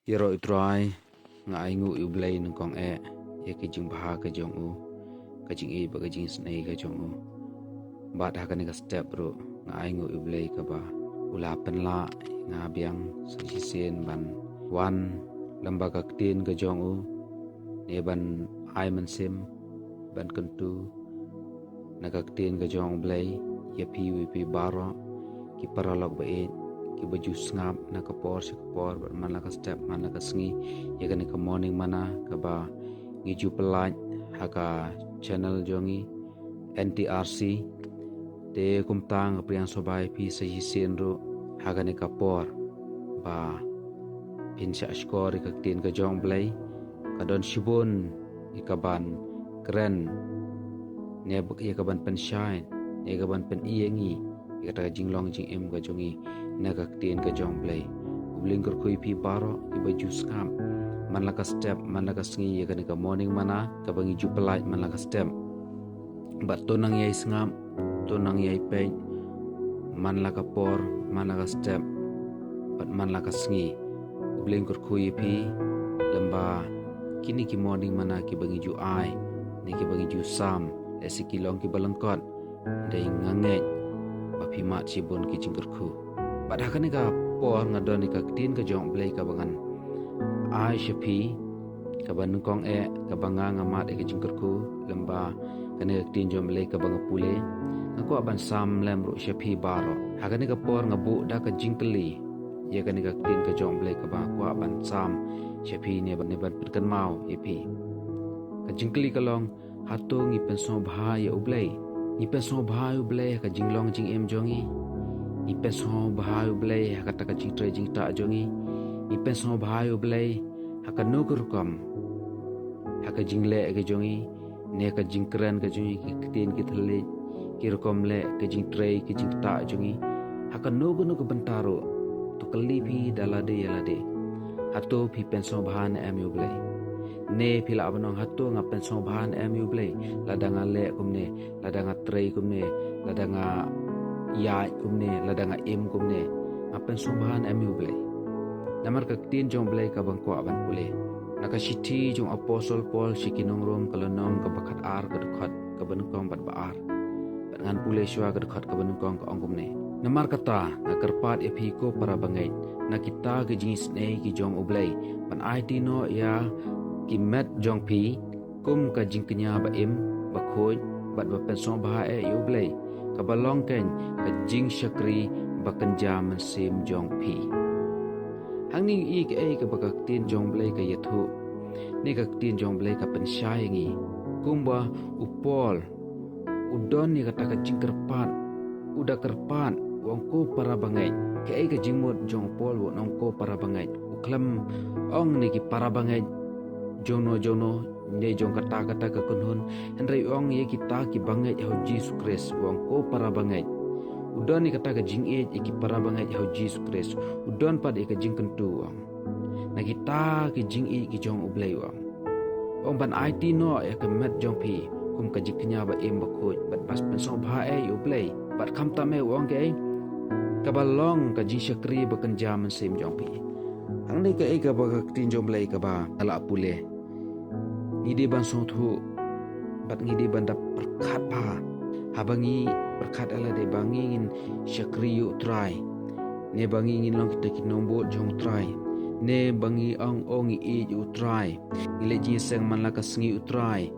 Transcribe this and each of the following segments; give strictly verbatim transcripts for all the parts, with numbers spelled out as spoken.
Ïaroh ïa u Trai, nga ainguh ïa u Blei nyngkong eh ïa ka jingbha ka jong u, ka jingïeit bad ka jingisynei ka jong u. Bad ha kane ka step ruh nga ainguh ïa u Blei kaba u la pynlah ïa nga biang sa shisien ban wan lem bad ka ktien ka jong u, ne ban ai mynsiem ban kyntu na ka ktien ka jong u Blei ïa phi, ïa phi baroh ki paralok ba ïeit, kiba ju sngap na ka por sha ka por, bad man la ka step, man la ka sngi, ïa kane ka Morning Manna kaba ngi ju pynlait ha ka channel jong ngi, N T R C. Te kumta nga pdiang sngewbha ïa phi sa shisien ruh ha kane ka por ba phin shah shkor ïa ka ktien ka jong u Blei. Ka don shibun ïa kaban kren, ne ïa kaban pynshai, ne ïa kaban pyni ïa ngi ïa kata ka jinglong jingim ka jong ngi na ka ktien ka jong u Blei. U Blei un kyrkhu ïa phi baroh kiba ju sngap man la ka step, man la ka sngi, ïa kane ka Morning Manna kaba ngi ju pynlait man la ka step. Bad to nang ïai sngap, to nang ïai peit man la ka por, man la ka step, bad man la ka sngi. U Blei un kyrkhu ïa phi lem bad kine ki Morning Manna kiba ngi ju ai, ne kiba ngi ju sam, lehse ki long kiba lyngkot. Dei nga ngeit ba phi mad shibun ki jingkyrkhu. Bad ha kane ka por nga don ïa ka ktien ka jong u Blei kaba ngan ai sha phi, kaba nyngkong eh kaba nga nga mad ïa ka jingkyrkhu lem bad kane ka ktien jong u Blei kaba nga pule. Nga kwah ban sam lem ruh sha phi baroh. Ha kane ka por nga buh da ka jingkylli ïa kane ka ktien ka jong u Blei kaba nga kwah ban sam sha phi, ne ban, ne ban pynkynmaw ïa phi. Ka jingkylli ka long, hato ngi pynsngewbha ïa u Blei? Ngi pynsngewbha ïa u Blei ha ka jinglong jingim jong ngi? Ngi pynsngewbha ïa u Blei ha kata ka jingtrei jingktah jong ngi? Ngi pynsngewbha ïa u Blei ha kano ka rukom? Ha ka jingleh ka jong ngi, ne ka jingkren ka jong ngi, ki ktien ki thylliej, ki rukom leh, ka jingtrei, ka jingktah jong ngi, ha kano kano ka bynta ruh, to kylli phi da lade ïa lade, hato phi pynsngewbha ne em ïa u Blei? Ne phi lah ban ong, hato nga pynsngewbha ne em ïa u Blei? Lada nga leh kumne, lada nga trei kumne, lada nga ïaid kumne, lada nga im kumne, nga pynsngewbha ne em ïa u Blei? Namar ka ktien jong u Blei kaba nga kwah ban pule, na ka shithi jong u Apostol Paul sha ki nong Rom, ka lynnong kaba khatar, ka dkhot kaba nyngkong bad ba ar. Bad ngan pule shuwa ka dkhot kaba nyngkong, ka ong kumne: Namar kata nga kyrpad ïa phi ko para bangeit, na kita ki jingisynei ki jong u Blei, ban aiti noh ïa ki met jong phi kum ka jingkñia ba im, ba khuid, bad ba pynsngewbha eh ïa u Blei, kaba long keiñ ka jingshakri ba kynja mynsiem jong phi. Hangne ngi i kaei kaba ka ktien jong u Blei ka ïathuh, ne ka ktien jong u Blei ka pynshai ïa ngi. Kumba u Paul u don ïa kata ka jingkyrpad, u da kyrpad, u ong ko para bangeit. Kaei ka jingmut jong u Paul u ong ko para bangeit? U khlem ong ne ki para bangeit jongno jongno, ne jong kata kata ka kynhun, hynrei u ong ïa kita ki bangeit ha u Jisu Khrist, u ong ko para bangeit. U don ïa kata ka jingïeit ïa ki para bangeit ha u Jisu Khrist. U don pat ïa ka jingkyntu, u ong, na kita ki jingïeit ki jong u Blei, u ong. U ong ban aiti noh ïa ka met jong phi kum ka jingkñia ba im, ba khuid, bad ba pynsngewbha eh ïa u Blei. Bad khamtam eh, u ong kaei, kaba long ka jingshakri ba kynja mynsiem jong phi. Hangne kaei kaba ka ktien jong u Blei kaba nga la pule. Ngi dei ban sngewthuh bad ngi dei ban da pyrkhat bha. Haba ngi pyrkhat ïa lade ba ngi ngin shakri ïa u Trai, ne ba ngi ngin long kita ki nongbud jong u Trai, ne ba ngi ong, o, ngi ïeit ïa u Trai, ngi leit jingïaseng man la ka sngi u Trai,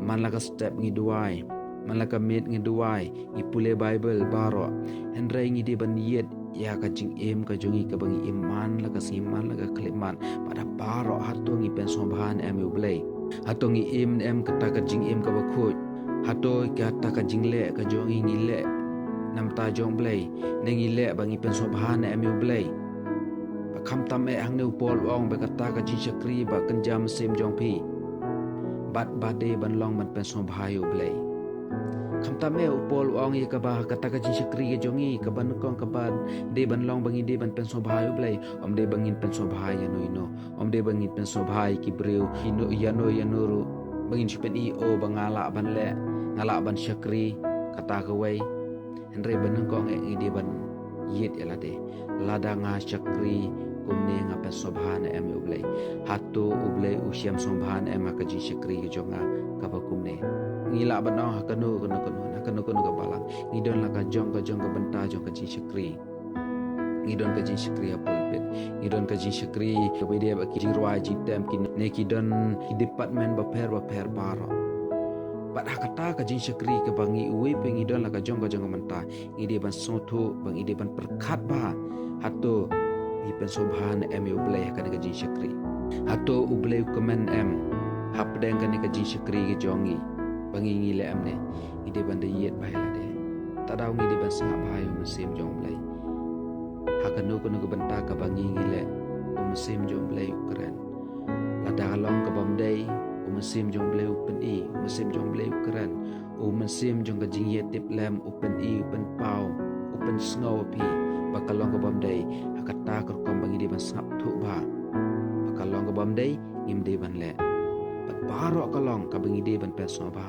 man la ka step ngi duwai, man la ka miet ngi duwai, ngi pule Baibl baroh, hynrei ngi dei ban ïit ïa ka jingim ka jong ngi kaba ngi im man la ka sngi, man la ka khyllipmat, bad ha baroh, hato ngi pynsngewbha ne em ïa u Blei? Hato ngi im ne em kata ka jingim kaba khuid? Hato kata ka jingleh ka jong ngi ngi leh na bynta jong u Blei, ne ngi leh ba ngi pynsngewbha ne em ïa u Blei? Ba khamtam eh, hangne u Paul u ong ba kata ka jingshakri ba kynja mynsiem jong phi, bad ba dei ban long ban pynsngewbha ïa u Blei. Khamtam eh, u Paul u ong ïa kaba kata ka jingshakri ka jong ngi kaba nyngkong kaba dei ban long ba ngi dei ban pynsngewbha ïa u Blei. Ym dei ba ngin pynsngewbha ïano ïano. Ym dei ba ngin pynsngewbha ïa ki briew ïano ïano ruh, ba ngin shu pyni, o, ba nga lah ban leh, nga lah ban shakri kata kawei. Hynrei ba nyngkong eh ngi dei ban ïit ïa lade. Lada nga shakri Kumne nga pynsngewbha ne em ïa U Blei? Hato U Blei u shem sngewbha ne em ha ka jingshakri ka jong nga kaba kumne? Ngi lah ban ong ha kano kano kano, ha kano kano ka balang ngi don la ka jong ka jong ka bynta jong ka jingshakri. Ngi don ka jingshakri ha pulpit, ngi don ka jingshakri kaba ïadei bad ki jingrwai jingtem, ki ne ki don ki department bapher bapher baroh. Bad ha kata ka jingshakri kaba ngi, uwei pa ngi don la ka jong ka jong ka bynta, ngi dei ban sngewthuh, ba ngi dei ban pyrkhat bha, hato ngi pynsngewbha ne em ïa U Blei ha kane ka jingshakri? Hato U Blei u kmen em hapdeng kane ka jingshakri ka jong ngi? Ba ngi, ngi leh em ne? Ngi dei ban da ïeit bha ïa lade. Ta daw ngi dei ban sngap bha ïa U Mynsiem jong U Blei. Ha kano kano ka bynta kaba ngi, ngi leh, U Mynsiem jong U Blei u kren. Lada ka long kabym dei, U Mynsiem jong U Blei u pyni, U Mynsiem jong U Blei u kren. U Mynsiem jong ka jingïatiplem u pyni, u pynpaw, u pynsngew ïa phi ba ka long kabym dei. Ha kata ka rukom ba ngi dei ban sngap thuh bha ba ka long kabym dei, ngim dei ban leh. Bad baroh ka long kaba ngi dei ban pynsngewbha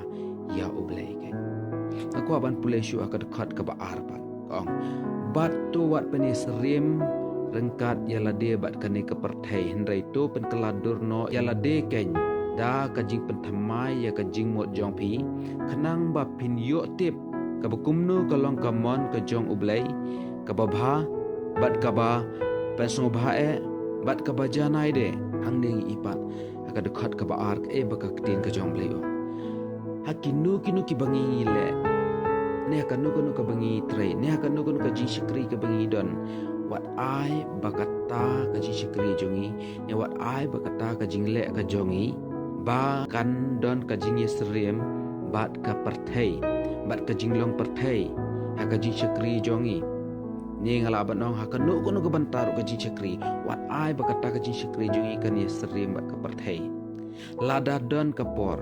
ïa U Blei. Ka, nga kwah ban pule shuh ha ka dkhot kaba ar pat. Ka ong, bad to wat pynïasyriem ryngkat ïa lade bad kane ka pyrthei, hynrei to pynkylla dur noh ïa lade kein da ka jingpynthymmai ïa ka jingmut jong phi, khnang ba phin ïoh tip kaba kumno ka long ka mon ka jong U Blei, kaba bha, bad kaba pynsngewbha eh, bad kaba janai de. Hangne ngi i pat ha ka dkhot kaba ar, kaei ba ka ktien ka jong U Blei u ong. Ha kino kino kiba ngi, ngi leh, ne ha kano kano kaba ngi trei, ne ha kano kano ka jingshakri kaba ngi don, wat ai ba kata ka jingshakri jong ngi, ne wat ai ba kata ka jingleh ka jong ngi ba kan don ka jingïasyriem bad ka pyrthei, bad ka jinglong pyrthei ha ka jingshakri jong ngi. Ne nga lah ban ong ha kano kano ka bynta ruh ka jingshakri, wat ai ba kata ka jingshakri jong ngi kan ïasyriem bad ka pyrthei. Lada don ka por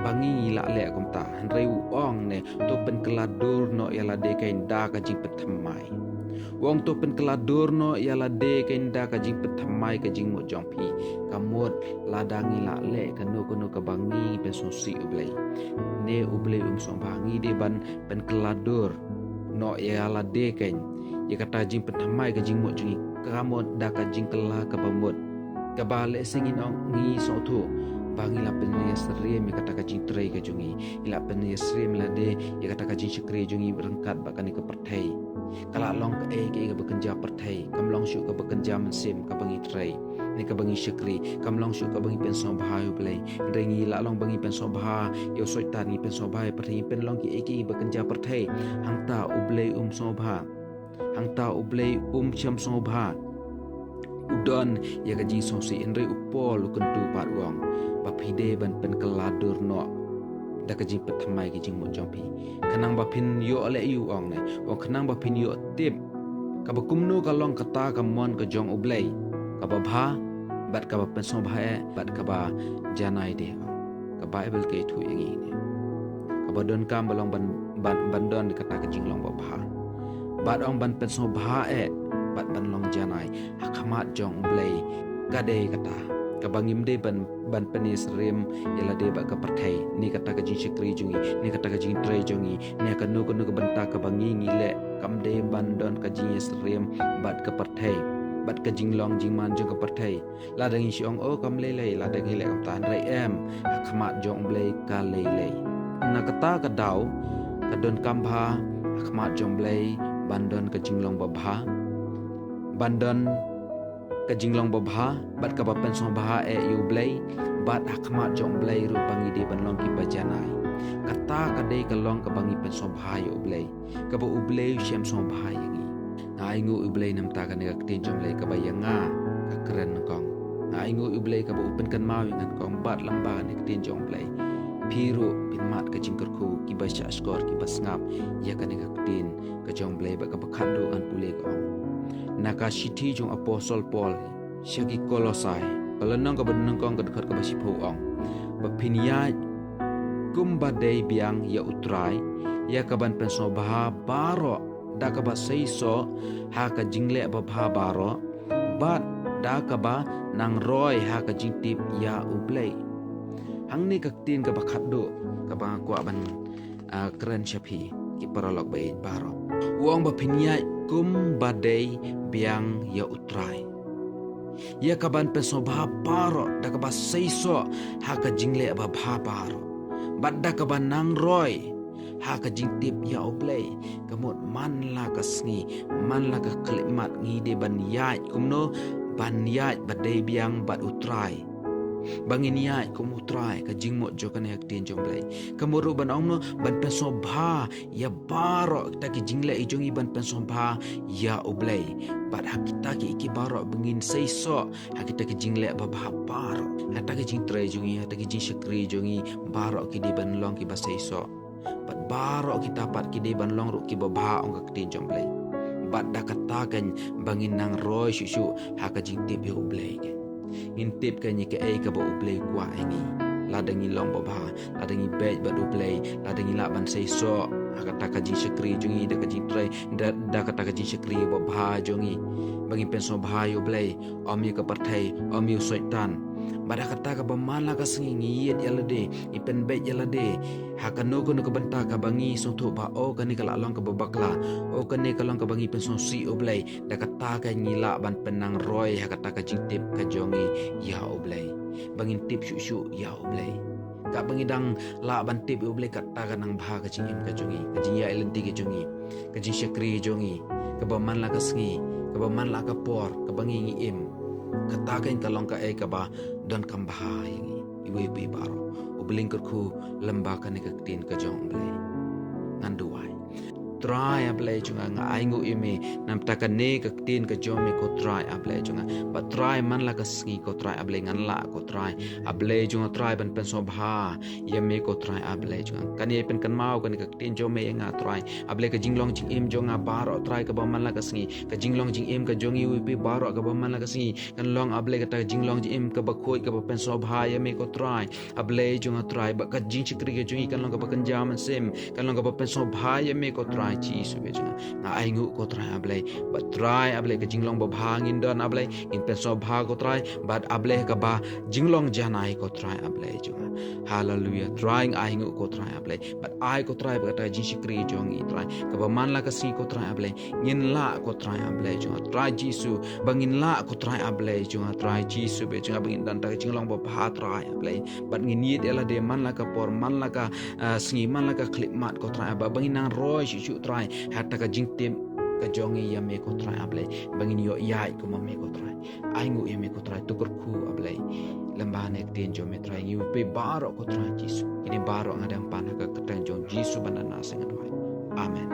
ba ngi, ngi lah leh kumta, hynrei u ong ne, to pynkylla dur noh ïa lade kein da ka jingpynthymmai. U ong to pynkylla dur noh ïa lade kein da ka jingpynthymmai ka jingmut jong phi. Ka mut lada ngi lah leh kano kano kaba ngi pynsngewsih U Blei, ne U Blei um sngewbha. Ngi dei ban pynkylla dur noh ïa lade kein ïa kata jingpynthymmai ka jingmut jong ngi, ka mut da ka jingkylla kaba mut, kaba lehse ngin ong, ngi sngewthuh ba ngi la pynïasyriem ïa kata ka jingtrei ka jong ngi, ngi la pynïasyriem lade ïa kata ka jingshakri jong ngi ryngkat bad kane ka pyrthei. Ka lah long kaei kaei kaba kynja pyrthei, kam long shuh kaba kynja mynsiem kaba ngi trei ne kaba ngi shakri, kam long shuh kaba ngi pynsngewbha ïa U Blei. Hynrei ngi lah long ba ngi pynsngewbha ïa u Soitan, ngi pynsngewbha ïa pyrthei, ngi pynlong kiei kiei ba kynja pyrthei. Hangta U Blei um sngewbha. Hangta U Blei um shem sngewbha. U don ïa ka jingsngewsih, hynrei u Paul u kyntu pat, u ong ba phi dei ban pynkylla dur noh da ka jingpynthymmai ka jingmut jong phi, khnang ba phin ïoh leh ïa u, ong ne, u ong khnang ba phin ïoh tip kaba kumno ka long kata ka mon ka jong U Blei, kaba bha, bad kaba pynsngewbha eh, bad kaba janai de. Ka Baibl ka ïathuh ïa ngi ne, kaba donkam ba long ban, ban, ban don kata ka jinglong babha, bad ong ban pynsngewbha eh, bad ban long janai ha khmat jong U Blei. Ka dei kata kaba ngim dei ban, ban pynïasyriem ïa lade bad ka pyrthei, ne kata ka jingshakri jong ngi, ne kata ka jingtrei jong ngi, ne kano kano ka bynta kaba ngi, ngi leh, kam dei ban don ka jingïasyriem bad ka pyrthei, bad ka jinglong jingman jong ka pyrthei. Lada ngi shu ong, o, kam lei lei lada ngi leh kumta, hynrei em, ha khmat jong U Blei ka lei lei. Na kata ka daw ka donkam bha ha khmat jong U Blei ban don ka jinglong babha, ban don ka jinglong babha bad kaba pynsngewbha eh ïa U Blei, bad ha khmat jong U Blei ruh ba ngi dei ban long kiba janai. Kata ka dei ka long kaba ngi pynsngewbha ïa U Blei, kaba U Blei u shem sngewbha ïa ngi. Nga ainguh ïa U Blei namar kane ka ktien jong U Blei kaba ïa nga ka kren nyngkong. Nga ainguh ïa U Blei kaba u pynkynmaw ïa nga nyngkong bad lyngba kane ka ktien jong U Blei, phi ruh phin mad ka jingkyrkhu, kiba shahshkor, kiba sngap ïa kane ka ktien ka jong U Blei bad kaba khatduh ngan pule, ka ong na ka shithi jong u Apostol Paul sha ki Kolosai, ka lynnong kaba nyngkong, ka dkhot kaba shiphew, ong ba phin ïaid kumba dei biang ïa U Trai, ïa kaban pynsngewbha baroh da kaba seisoh ha ka jingleh babha baroh, bad da kaba nang roi ha ka jingtip ïa U Blei. Hangne ka ktien kaba khatduh kaba nga kwah ban, ah, kren sha phi, ki paralok ba ïeit baroh. U ong ba phin ïaid kumba dei biang ïa U Trai. ïa ka ban pynsngewbha baroh da kaba seisoh ha ka jingleh babha baroh, bad da kaba nang roi ha ka jingtip ïa U Blei. Ka mut man la ka sngi, man la ka khyllipmat ngi dei ban ïaid kumno, ban ïaid ba dei biang bad U Trai. Ba ngin ïaid kum U Trai, ka jingmut jong kane ka ktien jong U Blei. Ka mut ruh ban ong kumno, ban pynsngewbha ïa baroh kita ki jingleh jong ngi, ban pynsngewbha ïa U Blei. Bad ha kita ki, ki baroh ba ngin seisoh ha kita ki jingleh babha baroh. Ha kita ki jingtrei jong ngi, ha kita ki jingshakri jong ngi, baroh ki dei ban long kiba seisoh. Bad baroh kita pat ki dei ban long ruh kiba bha, ong ka ktien jong U Blei. Bad da kata kan ba ngin nang roi shuh shuh ha ka jingtip ïa U Blei kan. Ngin tip kan ïa kaei kaba U Blei u kwah ïa ngi. Lada ngi long babha, lada ngi beit bad U Blei, lada ngi lah ban seisoh ha kata ka jingshakri jong ngi, da ka jingtrei, da, da kata ka jingshakri babha jong ngi. Ba ngin pynsngewbha ïa U Blei, ym ïa ka pyrthei, ym ïa u Soitan. Bad da kata kaba man la ka sngi ngi ïeit ïa lade, ngi pynbeit ïa lade ha kano kano ka bynta kaba ngi sngewthuh ba, oh, kane ka la long kaba bakla, oh, kane ka long kaba ngi pynsngewsih U Blei. Da kata kan ngi lah ban pynnang roi ha kata ka jingtip ka jong ngi ïa U Blei. Ba ngin tip shuh shuh ïa U Blei. Katba ngi dang lah ban tip ïa U Blei, kata ka nang bha ka jingim ka jong ngi, ka jingïaid lynti ka jong ngi, ka jingshakri ka jong ngi, kaba man la ka sngi, kaba man la ka por, kaba ngi, ngi im. Kata kan ka long kaei kaba donkam bha ïa ngi, iwei pa iwei baroh. U Blei un kyrkhu lyngba kane ka ktien ka jong U Blei. Ngan duwai. Trai A Blei jong nga, nga ainguh ïa me namar kane ka ktien ka jong me ko Trai A Blei jong nga. Bad Trai, man la ka sngi ko Trai A Blei ngan lah ko Trai A Blei jong nga, Trai, ban pynsngewbha ïa me ko Trai A Blei jong nga. Kane pynkynmaw kane ka ktien jong me ïa nga Trai A Blei, ka jinglong jingim jong nga baroh Trai, kaba man la ka sngi, ka jinglong jingim ka jong ngi iwei pa iwei baroh kaba man la ka sngi kan long A Blei kata ka jinglong jingim kaba khuid, kaba pynsngewbha ïa me ko Trai A Blei jong nga Trai. Bad ka jingshakri ka jong ngi kan long kaba kynja mynsiem, kan long kaba pynsngewbha ïa me ko Trai Jisu A Blei jong nga. Nga ainguh ko Trai A Blei. Bad Trai A Blei, ka jinglong babha ngin don A Blei, ngin pynsngewbha ko Trai, bad A Blei kaba jinglong janai ko Trai A Blei jong nga. Haleluia. Trai, nga ainguh ko Trai A Blei. Bad ai ko Trai ba kata ka jingshakri jong ngi Trai, kaba man la ka sngi ko Trai A Blei, ngin lah ko Trai A Blei jong nga Trai Jisu, ba ngin lah ko Trai A Blei jong nga Trai Jisu A Blei jong nga, ba ngin don kata ka jinglong babha Trai A Blei. Bad ngin ïeit ïa lade man la ka por, man la ka, ah, sngi, man la ka khyllipmat ko Trai A Blei, ba ngin nang roi shuh shuh Trai ha kata ka jingtip ka jong ngi ïa me ko Trai A Blei, ba ngin ïoh ïaid kum ma me ko Trai. Ainguh ïa me ko Trai, to kyrkhu A Blei lyngba kane ka ktien jong me Trai, ngi iwei pa iwei baroh ko Trai Jisu. Kine baroh nga dang pan ha ka kyrteng jong Jisu ba na naseng nga duwai. Amen.